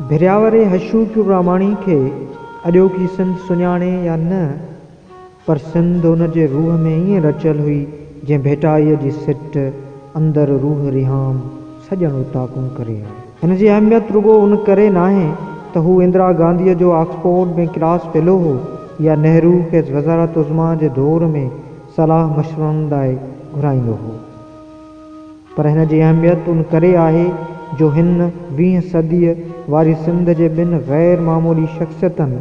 ڀريا واري حشو ڪيولراماڻي کي اڄوڪي سنڌ سڃاڻي يا نه، پر سنڌ ان جي روح ۾ ائين رچيل هئي، جئين ڀيٽائيء جي سٽ، اندر روح رهام، سڄڻ اوطاقون ڪري آهي. هن جي اهميت رڳو ان ڪري ناهي ته هو اندرا گانڌيء جو آڪسفورڊ ۾ ڪلاس فيلو هو يا نهرو کيس وزارت عظميٰ جي دور ۾ صلاح مشورن لاء گهرائيندو هو. پر هن جي اهميت ان ڪري آهي جو هن ويهين صديء واري سنڌ جي ٻن غير معمولي شخصيتن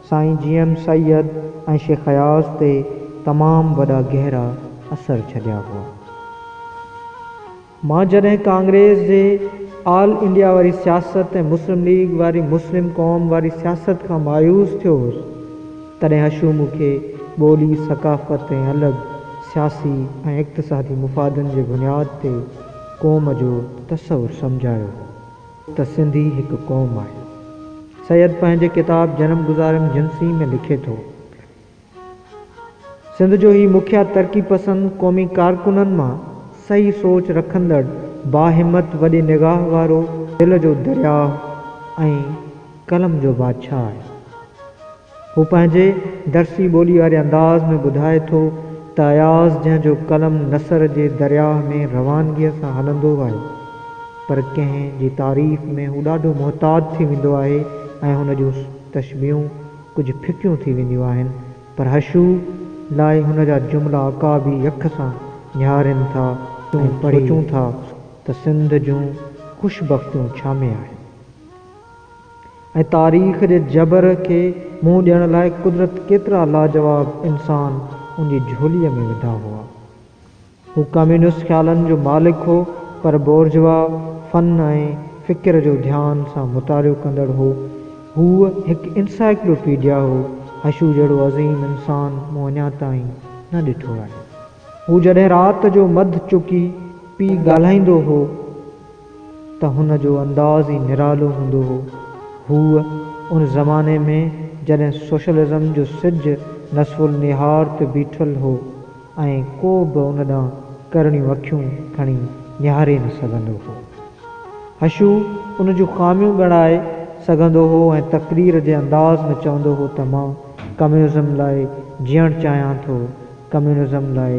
سائين جي ايم سيد ۽ شيخ اياز تي تمام وڏا گهرا اثر ڇڏيا هئا. مان جڏهن ڪانگريس جي آل انڊيا واري سياست ۽ مسلم ليگ واري مسلم قوم واري سياست کان مايوس ٿيو هوس، تڏهن حشو مون کي ٻولي، ثقافت ۽ الڳ سياسي ۽ اقتصادي مفادن جي بنياد تي قوم جو تصور سمجهايو هو ته سنڌي هڪ قوم آهي. سيد پنهنجي ڪتاب جنم گذاريم جنسين ۾ لکي ٿو. سنڌ جو هي مکيه ترقي پسند قومي ڪارڪنن مان صحيح سوچ رکندڙ، باهمت، وڏي نگاهه وارو، دل جو درياهه ۽ قلم جو بادشاهه آهي. هو پنهنجي درسي ٻولي واري انداز ۾ ٻڌائي ٿو ته اياز جنهن جو قلم نثر جي درياهه ۾ روانگيء سان هلندو آهي، پر ڪنهن جي تعريف ۾ هو ڏاڍو محتاط ٿي ويندو آهي ۽ هن جون تشبيهون ڪجهه ڦڪيون ٿي وينديون آهن، پر حشو لاء هن جا جملا عقابي اک سان نهارين ٿا ۽ سوچون ٿا ته سنڌ جون خوش بختيون ڇا ۾ آهن ۽ تاريخ جي جبر کي منهن ڏيڻ لاء قدرت ڪيترا لاجواب انسان ان جي جهوليء ۾ وڌا هئا. هو ڪميونسٽ خيالن جو مالڪ هو، پر بورجوا فن ۽ فڪر جو ڌيان سان مطالعو ڪندڙ هو. هو هڪ انسائيڪلوپيڊيا هو. حشو جهڙو عظيم انسان مون اڃا تائين نه ڏٺو آهي. هو جڏهن رات جو مڌ چڪي پي ڳالهائيندو هو ته هن جو انداز ئي نرالو هوندو هو. هو ان زماني ۾ جڏهن سوشلزم جو سج نصف النهار تي بيٺل هو، ۽ ڪو به ان ڏانهن ڪرڙيون اکيون کڻي نهاري نه سگهندو هو. حشو ان جون خاميون ڳڻائي سگهندو هو ۽ تقرير جي انداز ۾ چوندو هو ته مان ڪميونزم لاء جيئڻ چاهيان ٿو، ڪميونزم لاء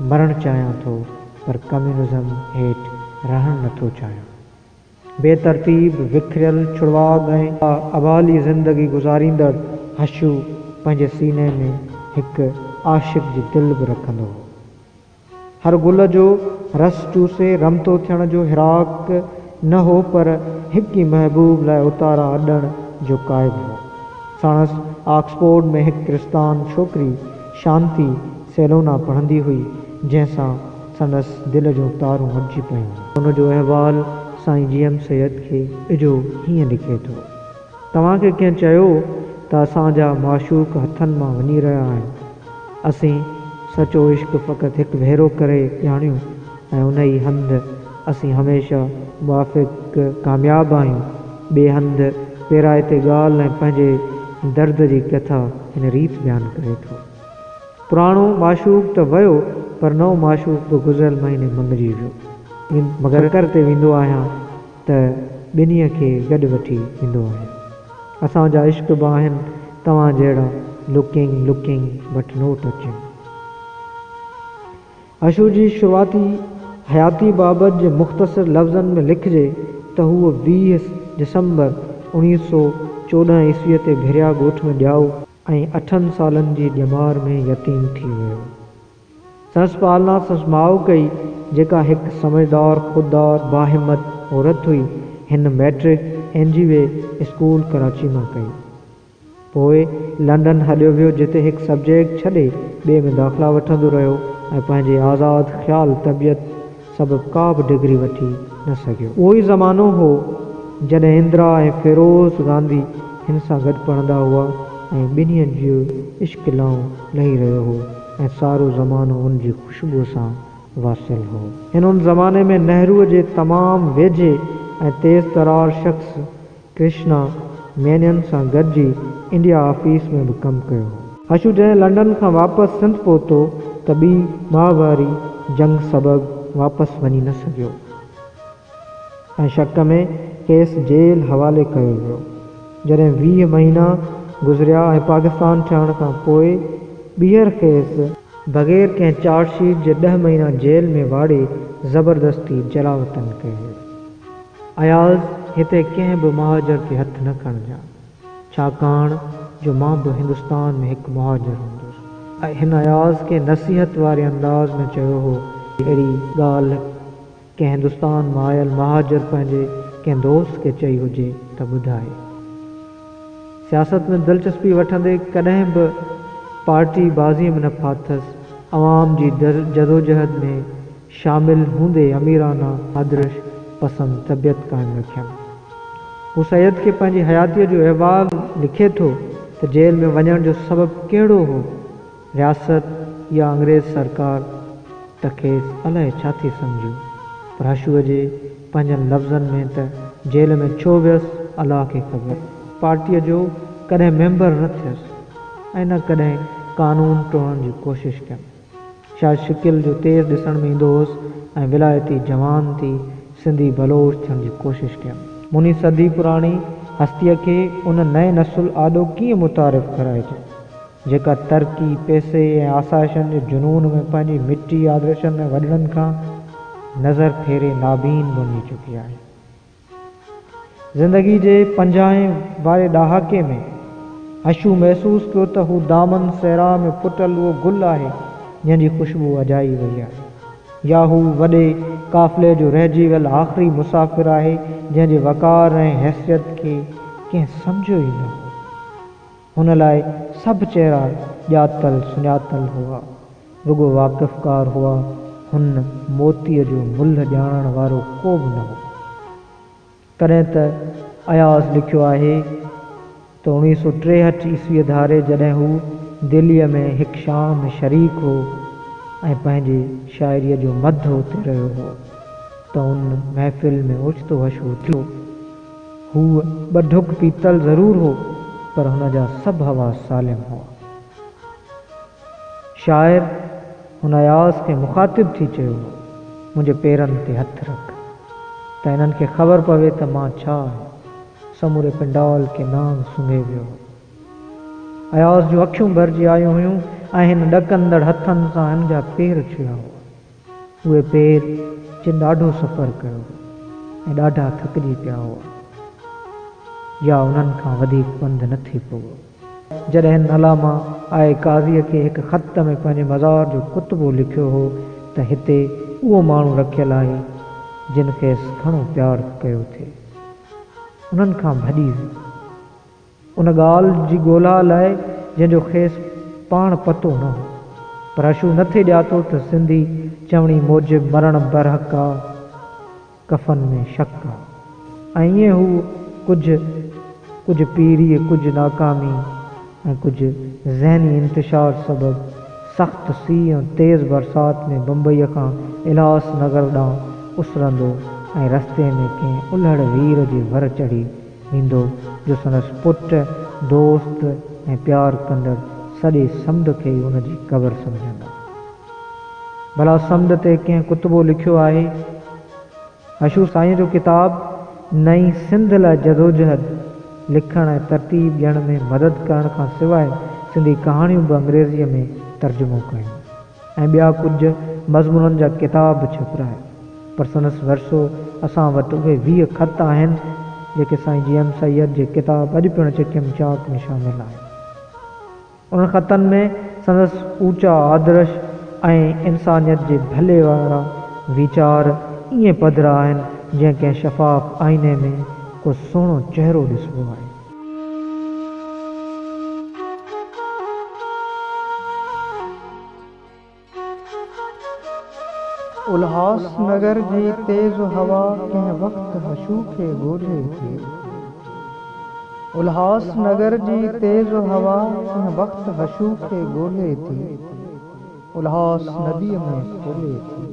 مرڻ چاهيان ٿو، پر ڪميونزم هيٺ رهڻ نه ٿو چاهيان. بي ترتيب، وکريل، ڇڙواڳ ۽ اٻالي زندگي گذاريندڙ حشو پنهنجي سيني ۾ هڪ عاشق جي دل به رکندو هو. هر گل جو رس چوسي رمتو ٿيڻ جو هراڪ نه هو پر هڪ ئي محبوب لاء اتارا اڏڻ جو قائل هو. ساڻس آڪسفورڊ ۾ هڪ ڪرستان ڇوڪري شانتي سيلونا پڙهندي هئي، جنهن سان سندس دل جون تارون اڏجي پيون. ان جو احوال سائين جي ايم سيد کي اجهو هيئن لکي ٿو. توهان کي ڪنهن چيو ته اسان جا معشوق هٿن مان وڃي رهيا آهن. اسين سچو عشق فقط هڪ ڀيرو ڪري ڄاڻيون ۽ ان ئي هنڌ اسين هميشه موافق ڪامياب آهيون. ٻئي هنڌ پيرائتي ڳالهه ۽ پنهنجي درد جي ڪٿا هن ريت بيان ڪري ٿو. پراڻو معشوق ته ويو پر نئون معشوق به گذريل مهيني مڱجي ويو. مگر چڪر تي ويندو آهيان ته ٻنهي کي گڏ وٺي ويندو آهيان. اسان جا عشق به آهن توهان جهڙا looking looking but no touching. Ashu جي شروعاتي حياتي بابت جي مختصر لفظن ۾ لکجي ته هو 20 ڊسمبر 1914 عيسويء تي ڀريا ڳوٺ ۾ ڄائو ۽ اٺن سالن جي ڄمار ۾ يتيم ٿي ويو. سندس پالنا سندس ماء ڪئي، جيڪا هڪ سمجهدار، خوددار، باهمت عورت هئي. هن matric N G V school Karachi مان ڪئي. پوء لنڊن هليو ويو جتي هڪ سبجيڪٽ ڇڏي ٻئي ۾ داخلا وٺندو رهيو ۽ پنهنجي آزاد خيال طبيعت سبب ڪا به ڊگري وٺي نه سگهيو. اهو ئي زمانو هو جڏهن اندرا ۽ فيروز گانڌي هن سان گڏ پڙهندا هئا ۽ ٻنهي جو عشق لئون لهي رهيو هو ۽ سارو زمانو ان جي خوشبوء سان واسيل هو. هن ان زماني ۾ نهروء جي تمام ويجهي ۽ تيز طرار شخص ڪرشنا مينين سان گڏجي انڊيا آفيس ۾ به ڪم ڪيو هو. حشو جڏهن لنڊن کان واپس سنڌ پهتو ته ٻي مهاڀاري جنگ سبب واپس وڃي نه سگهيو. ۽ شڪ ۾ کيس جيل حوالي ڪيو ويو. جڏهن 20 مهينا گذريا ۽ پاڪستان ٺهڻ کان پوء ٻيهر کيس بغير ڪنهن چارج شيٽ جي ڏهه مهينا جيل ۾ واڙي زبردستي جلاوطن ڪيو ويو. اياز هتي ڪنهن به مهاجر تي هٿ نه کڻجان، ڇاڪاڻ جو مان به هندستان ۾ هڪ مهاجر هوندس. هن اياز کي نصيحت واري انداز ۾ چيو هو. اهڙي ڳالهه ڪنهن هندستان مان آيل مهاجر پنهنجي ڪنهن دوست کي چئي هجي ته ٻڌائي. سياست ۾ دلچسپي وٺندي ڪڏهن به پارٽي بازيء ۾ نه ڦاٿس، عوام جي جدوجهد ۾ شامل هوندي اميرانه آدرش پسند طبيعت قائم رکيم. هو سيد کي پنهنجي حياتيء جو احوال لکي ٿو ته جيل ۾ وڃڻ جو سبب ڪهڙو هو، رياست يا انگريز سرڪار ته کيس الائي ڇا ٿي سمجهيو، پر حشوء جي پنهنجن لفظن ۾ ته جيل ۾ ڇو ويس الله کي خبر. پارٽيء جو ڪڏهن ميمبر نه ٿيس ۽ نه ڪڏهن قانون ٽوڙڻ جي ڪوشش ڪيم. شايد شڪل جو تيز ڏسڻ ۾ ايندو هوس ۽ ولايتي جوان ٿي سنڌي بلوچ ٿيڻ جي ڪوشش ڪيم. منهنجي صدي پراڻي هستيء کي ان نئين نسل آڏو ڪيئن متعارف ڪرائجي، جيڪا ترقي، پئسي ۽ آسائشن جي جنون ۾ پنهنجي مٽي، آدرشن ۽ وڏڙن کان نظر ڦيري نابين بڻجي چڪي آهي. زندگي جي پنجاهين واري ڏهاڪي ۾ حشو محسوس ڪيو ته هو دامن صحرا ۾ ڦٽل اهو گل آهي جنهن جي خوشبو اجائي وئي آهي يا هو وڏي قافلي جو رهجي ويل آخري مسافر آهي جنهن جي وقار ۽ حيثيت کي ڪنهن سمجهيو ئي نه هو. هن لاء سڀ چهرا ڄاتل سڃاتل هئا، رڳو واقفڪار هئا، هن موتيء جو ملهه ڄاڻڻ وارو ڪو به نه هو. تڏهن ته اياز لکيو آهي ته 1963 عيسويء ڌاري جڏهن هو دهليء ۾ هڪ شام ۾ شريڪ هو ۽ پنهنجي شاعريء جو مڌ اوتي رهيو هو ته ان محفل ۾ اوچتو حشو اٿيو. هو ٻه ڍڪ پيتل ضرور هو، پر هن جا سڀ حواس سالم هئا. شاعر هن اياز کي مخاطب ٿي چيو هو، منهنجي پيرن تي هٿ رک، ته انهن کي خبر پوي ته مان ڇا آهيان. سموري پنڊال کي نانگ سونگهي ويو هو. اياز جون اکيون ڀرجي آيون هيون ۽ هن ڏڪندڙ هٿن سان هن جا پير ڇهيا هئا. اهي پير جن ڏاڍو سفر ڪيو هو ۽ ڏاڍا ٿڪجي پيا هئا يا انهن کان وڌيڪ پنڌ نه ٿي پڳو. جڏهن هن علامه آء قاضيء کي هڪ خط ۾ پنهنجي مزار جو ڪتبو لکيو هو ته هتي اهو ماڻهو رکيل آهي جن کيس گهڻو پيار ڪيو ٿي. انهن کان ڀڄي ويو. ان ڳالهه جي ڳولا لاء جنهن جو کيس پاڻ پتو نه هو. پر حشو نه ٿي ڄاتو ته سنڌي چوڻي موجب مرڻ برحق آ، ڪفن ۾ شڪ آ. ۽ ائين هو ڪجهه ڪجهه پيريء، ڪجهه ناڪامي ۽ ڪجهه ذهني انتشار سبب سخت سيء ۽ تيز برسات ۾ بمبئيء کان الهاس نگر ڏانهن اسرندو ۽ رستي ۾ ڪنهن الهڙ وير جي ور چڙهي ويندو جو سندس پٽ، دوست ۽ پيار ڪندڙ سڄي سمنڊ کي ئي ان جي قبر سمجهندا. ڀلا سمنڊ تي ڪنهن ڪتبو لکيو آهي؟ حشو سائينء جو ڪتاب نئين سنڌ لاء جدوجهد لکڻ ۽ ترتيب ڏيڻ ۾ مدد ڪرڻ کان سواء سنڌي ڪهاڻيون به انگريزيء ۾ ترجمو ڪيون. ۽ ٻيا ڪجهه مضمونن جا ڪتاب به ڇپرايا، پر سندس ورثو اسان وٽ اهي 20 خط آهن، جيڪي سائين جي ايم سيد جي ڪتاب اڄ پڻ چکيم چاڪ ۾ شامل آهن. انهن خطن ۾ سندس اوچا آدرش ۽ انسانيت جي ڀلي وارا ويچار ائين پڌرا آهن، جيئن ڪنهن شفاف آئيني ۾ ڪو سهڻو چهرو ڏسبو آهي. الهاس نگر جي تيز هوا ڪنهن وقت حشو کي ڳولي ٿي. الهاس نگر جي تيز هوا ڪنهن وقت حشو کي ڳولي ٿي. الهاس نديء ۾ کولي ٿي.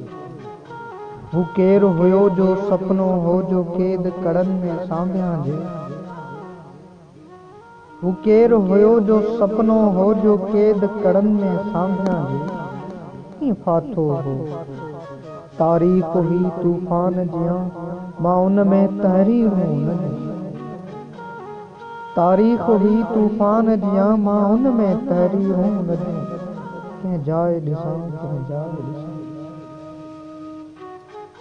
هو ڪير هيو جو سپنو هو جو قيد ڪڙن ۾ سانڀيان جي. هو ڪير هيو جو سپنو هو جو قيد ڪڙن ۾ سانڀيان جي ڪيئن ڦاٿو هو. تاريخ هئي طوفان جيان مان ان ۾ تحريرون ان جون. تاريخ هئي طوفان جيان، مان ان ۾ تحريرون ان جون. ڪنهن جاء ڏسان، ڪنهن جاء ڏسان.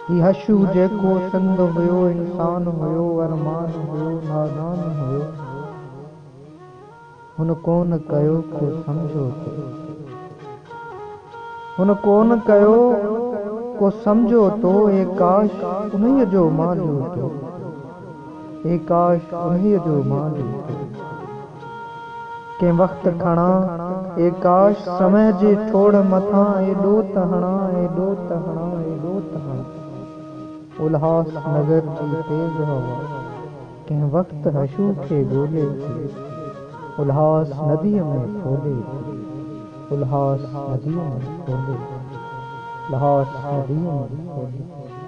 هي حشو جيڪو سنڌ هيو، انسان هيو، ارمان هيو، نادان هيو. هن ڪونه ڪيو ڪو سمجهوتو. هن ڪونه ڪيو ڪو سمجهوتو، اي ڪاش انهيء جو مان جوتو. اي ڪاش انهيء جو مان جوتو. ڪنهن وقت کڻان، اي ڪاش سمي جي ٺوڙهه مٿان ايڏو ته هڻان، ايڏو ته هڻان، ايڏو ته هڻان. الهاس نگر جي تيز هوا ڪنهن وقت حشو کي ڳولي ٿي، الهاس نديء ۾ ڦولي ٿي، الهاس نديء ۾ ڦولي ٿي، الهاس نديء ۾ ڦولي ٿي.